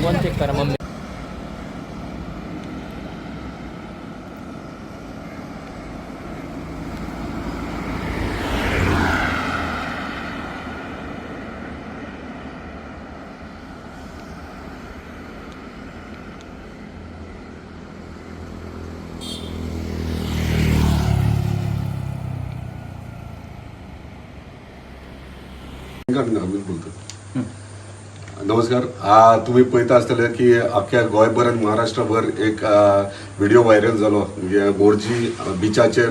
Phone check करा mummy. आमीच बोलतो. नमस्कार. तुम्ही पळयता आसतले की अख्ख्या गोंयभर आनी महाराष्ट्रभर एक व्हिडिओ व्हायरल जालो, म्हणजे मोरजी बिचाचेर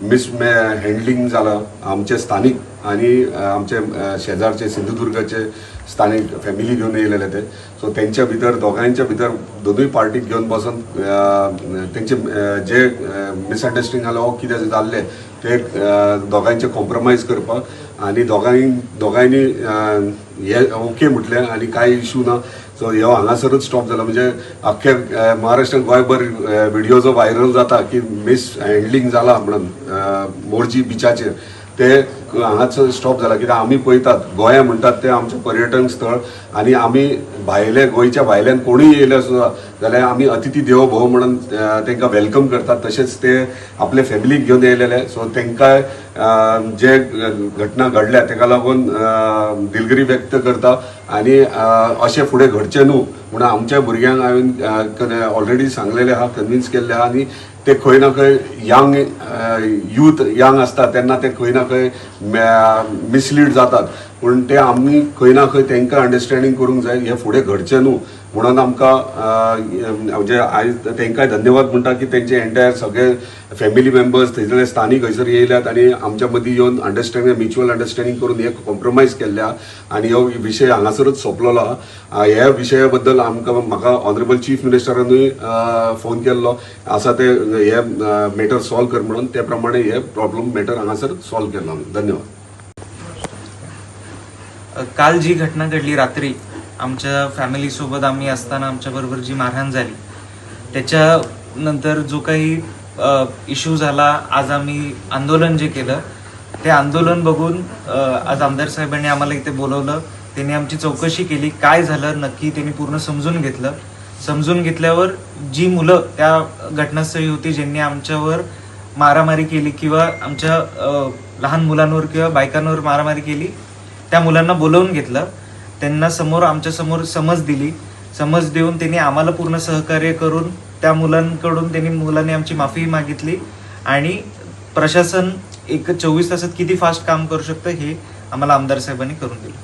मिस हँडलिंग जाला आमचे स्थानीक आनी आमचे शेजारचे सिंधुदुर्गाचे स्थानीक फॅमिली घेवन येयलेले ते. सो तेंच्या भितर, दोगांयच्या भितर, दोनूय पार्टीक घेवन बसून तेंचे जे मिसअंडरस्टँडिंग जालें वो कितें जाल्लें ते दोगांयचे कॉम्प्रोमायज करपाक आनी दोगांयनी हे ओके म्हटलें आनी कांय इशू ना. सो ह्यो हांगासरूच स्टॉप जाला. म्हणजे अख्ख्या महाराष्ट्रान गोंयभर व्हिडिओ जो व्हायरल जाता की मिस हँडलिंग जाला म्हणून मोरजी बिचाचेर, ते हांगासर स्टॉप जाला. कित्याक आमी पळयतात, गोंया म्हणटात ते आमचें पर्यटन स्थळ आनी आमी भायले, गोंयच्या भायल्यान कोणूय येयले सुद्दां जाल्यार आमी अतिथी देवो भव म्हणून तांकां welcome करतात. तशेंच ते आपले फॅमिलीक घेवन येयलेले. सो तांकां जे घटना घडल्या ताका लागून दिलगिरी व्यक्त करता आनी अशें फुडें घडचें न्हू म्हणून आमच्या भुरग्यांक हांवें ऑलरेडी सांगलेलें आहा, कन्विन्स केल्लें आहा. आनी ते खंय ना खंय यंग यूथ, यंग आसता तेन्ना ते खंय ना खंय मिसलीड जातात, पूण ते आमी खंय ना खंय तांकां अंडरस्टँडींग करूंक जाय, हें फुडें घडचें न्हू म्हणून. आमकां म्हणजे आयज तांकांय धन्यवाद म्हणटा की तेंचे एंटायर सगळे फॅमिली मेंबर्स थंयसरले स्थानीक हयसर येयल्यात आनी आमच्या मदीं येवन अंडरस्टँडींग, म्युच्युअल अंडरस्टँडींग करून हे कॉम्प्रोमायज केल्ले आहा आनी हो विशय हांगासरूच सोंपलेलो आहा. ह्या विशया बद्दल आमकां, म्हाका ऑनरेबल चीफ मिनिस्टरानूय फोन केल्लो आसा, ते हे मॅटर सॉल्व कर म्हणून. ते प्रमाणे हे प्रॉब्लम मॅटर हांगासर सॉल्व केलो आमी. धन्यवाद. काल जी घटना घडली, रात्री आमच्या फॅमिलीसोबत आम्ही असताना आमच्याबरोबर जी मारहाण झाली, त्याच्यानंतर जो काही इश्यू झाला, आज आम्ही आंदोलन जे केलं, ते आंदोलन बघून आज आमदार साहेबांनी आम्हाला इथे बोलवलं. त्यांनी आमची चौकशी केली, काय झालं नक्की त्यांनी पूर्ण समजून घेतलं. समजून घेतल्यावर जी मुलं त्या घटनास्थळी होती, ज्यांनी आमच्यावर मारामारी केली किंवा आमच्या लहान मुलांवर किंवा बायकांवर मारामारी केली, त्या मुलांना बोलवून घेतलं. त्यांना समोर, आमच्या समोर समज दिली. समज देऊन त्यांनी आम्हाला पूर्ण सहकार्य करून त्या मुलांकडून त्यांनी, मुलांनी आमची माफी मागितली आणि प्रशासन एक 24 तासात किती फास्ट काम करू शकतं हे आम्हाला आमदार साहेबांनी करून दिलं.